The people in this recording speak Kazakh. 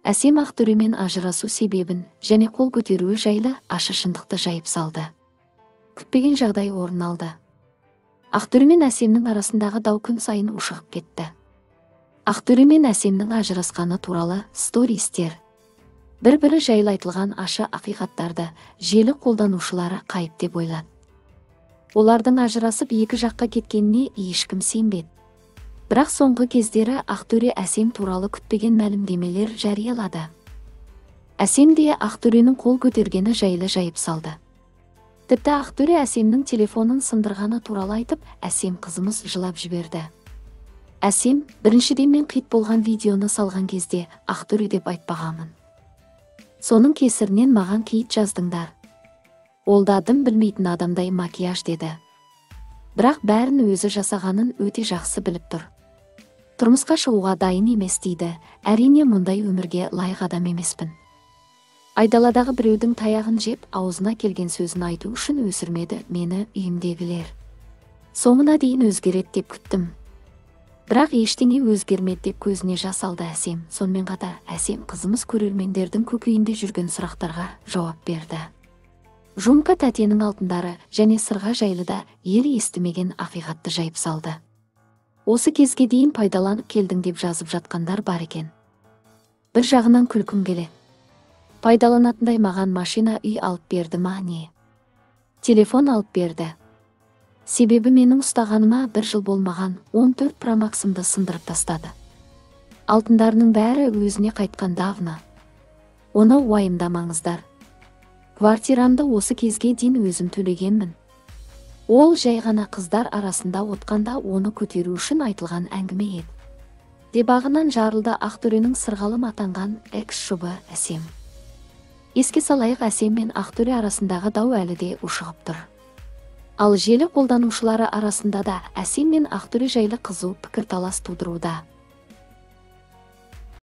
Әсем Ақтөремен ажырасу себебін және қол көтеруі жайлы ашы шындықты жайып салды. Күтпеген жағдай орын алды. Ақтөре мен Әсемнің арасындағы дау күн сайын ушығып кетті. Ақтөре мен Әсемнің ажырасқаны туралы стористер. Бір-бірі жайлы айтылған ашы ақиқаттарды желі қолданушылары қайып деп ойлады. Олардың ажырасып екі жаққа кеткеніне ешкім сенбеді. Бірақ соңғы кездері Ақтөре Әсем туралы күтпеген мәлімдемелер жариялады. Әсем де Ақтөренің қол көтергені жайлы жайып салды. Тіпті Ақтөре Әсемнің телефонын сындырғаны туралы айтып, Әсем қызымыз жылап жіберді. Әсем, біріншіден мен қит болған видеоны салған кезде Ақтөре деп айтпағанмын. Соның кесірінен маған кейт жаздыңдар. Ол да дым білмейтін адамдай макияж деді. Бірақ бәрін өзі жасағанын өте жақсы біліп тұр. Тұрмысқа шығуға дайын емес дейді, әрине мұндай өмірге лайық адам емеспін. Айдаладағы біреудің таяғын жеп, аузына келген сөзін айту үшін өсірмеді мені үйімдегілер. Соңына дейін өзгереді деп күттім. Бірақ ештеңе өзгермеді деп көзіне жас алды Әсем. Сонымен қатар Әсем қызымыз көрермендердің көкейінде жүрген сұрақтарға жауап берді. Жумка тәтенің алтындары және сырға жайлы да ел естімеген ақиқатты жайып салды. Осы кезге дейін пайдаланып келдің деп жазып жатқандар бар екен. Бір жағынан күлкім келеді. Пайдаланатындай маған машина үй алып берді ма не? Телефон алып берді. Себебі менің ұстағаныма бір жыл болмаған 14 промаксымды сындырып тастады. Алтындарының бәрі өзіне қайтқан давно. Оны уайымдамаңыздар. Квартирамды осы кезге дейін өзім төлегенмін. Ол жай ғана қыздар арасында отқанда оны көтеру үшін айтылған әңгіме еді. Дебағынан жарылды Ақтөренің сырғалым атанған экс-жұбы Әсем. Еске салайық, Әсем мен Ақтөре арасындағы дау әлі де ушығып тұр. Ал желі қолданушылары арасында да Әсем мен Ақтөре жайлы қызу пікірталас тудыруда.